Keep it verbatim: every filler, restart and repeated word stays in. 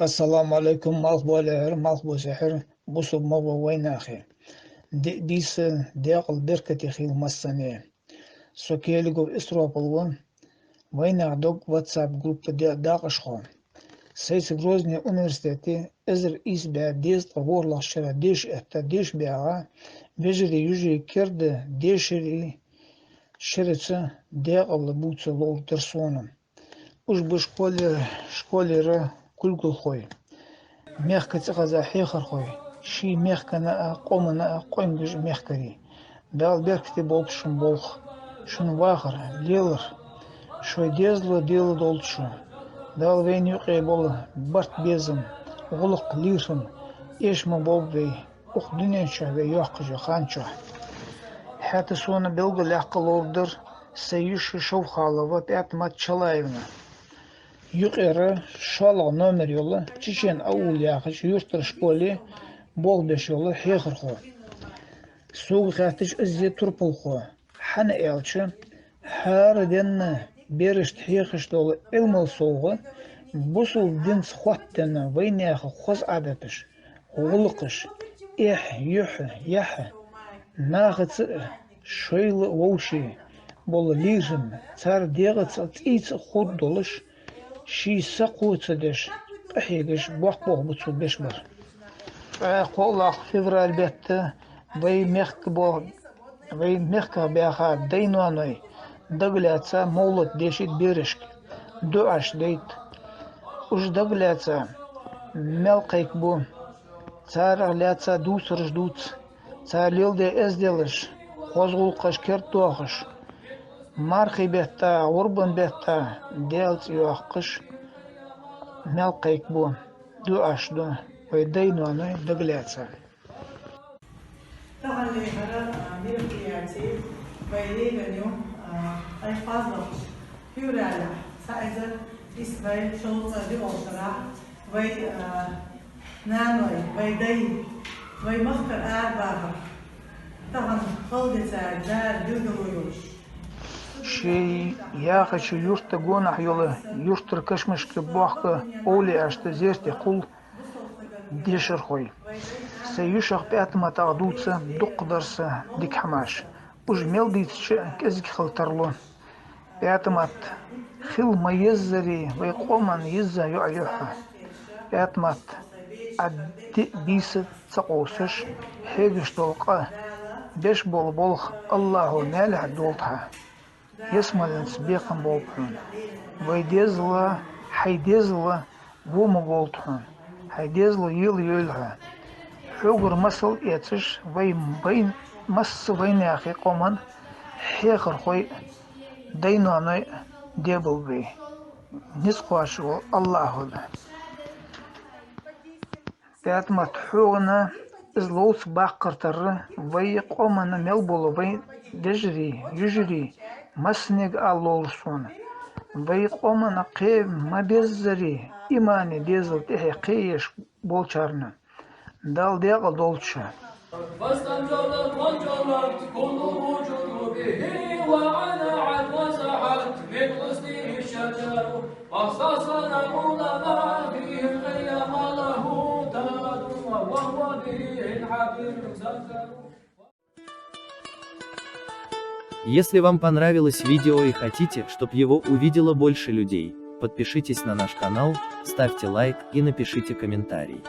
Ассаламу Ӏалайкум, малхбоалехьара, малхбузехьара, бусалба ма бий вайнаха. Диъ бийса даькъала беркате хийла массане. Со Келигов Исропал ва, вайнаьха дог WhatsApp группа де-, дакъашхо. Сайца Грозне университете эзар ийс бӀаь дезткъа ворхӀлагӀча шера деша этта, деша баьгӀа, вежарий, йижарий керда дешара шераца даькъала бувца ловра дар сона. Уж ба школера, школера кулгалхой, мехка цӀихеза хьехархой, ший мехкана а, къамана а къонгаш мехкарий. Дала беркате болба шун болх, шун вахар, лелар. Шоай дезало Даьла долда шо. Дала вайна юкъе бола барт, безам, гӀулакх, лерхӀам эша ма болба вай укх дунен чу вай йоаккхаш йола ха чу. ХӀаьта сона белгалъяккха ловра дар са йиша Шовхалова ПаьтӀамат Чалаевна. Юкъера шоллагӀа номер йола Чечен-Аул яхача юртара школе болх беш йола хьехархо. Сога хаьттача, из я турпалхо. ХӀана аьлча, хӀара денна берашта хьехаш дола Ӏилман совгӀа, бусалба динца хоттаденна вайнаьха хоза Ӏадаташ, гӀулакхаш, эхь, юхь, яхь, нахаца а, шоайла а вовше бола лерхӀам, цар дегӀаца а, цӀийца а хургдолаш, ший са кхо ца деш, къахьегаш, боккха болх ба цо беш бар. ТӀаккха кхоалагӀа февраль бетта вай мехка бо-, вай мехках баьха дай-ноаной дагалаьца мовлат дешийт берашка, дуӀаш дайт. Уж дагалаьца мел кхайкабу, царех лаьца дувцараш дувц, цар леладаь эзделаш, хоза гӀулакхаш кердадоахаш, мархий бетта, гӀурбан бетта Даьла цӀи йоаккхаш, мел кхайкабу, дуӀаш ду вай дай-ноаной дагалаьца. Тахан хӀара, а, мероприяти вай лелаенна я, а, ай кхоалагӀча феврале, цхьа эзар ийс бӀаь шовзткъе диъолча шера, вай, а, наной, вай дай, вай мехкара арабаьхар тахан хала децарех Дала билгало йолаш. Ший яхача юрта гонахьа йола юртара кашамашка бохка овлияашта зерате кхувл дешархой. Са йишах ПаьтӀаматах дувца дукха дар са дика хӀамаш. Уж мел дийцача а кӀезига хила тарлу. ПаьтӀамат, хила ма еззара вай къаман йизза йоӀ я хьо. ПаьтӀамат, Ӏа диъ бийса ца къовсаш хьегаш дола къа, беш бола болх АллахӀа маьлехьа долда хьа. Ялсмаленца бекхам болба хьона. Вай дезала, хьай дезала во ма волда хьона. Хьай дезало ела йойла хьо. Хьогара масал эцаш, вай, вай масса вайнаьха къаман хьехархой, дай-ноаной дебалба вай. Низ кхоачаш вола АллахӀ ва. ПаьтӀамат, хьогара из ловца баккхар тарра, вай къаман мел бола вай вежарий, йижарий, массанега ала ловра сона. Вай къаман кхы ма беззара имане, дезала тӀехье кхееш болчарна Дала даькъала долда шо. Если вам понравилось видео и хотите, чтоб его увидело больше людей, подпишитесь на наш канал, ставьте лайк и напишите комментарий.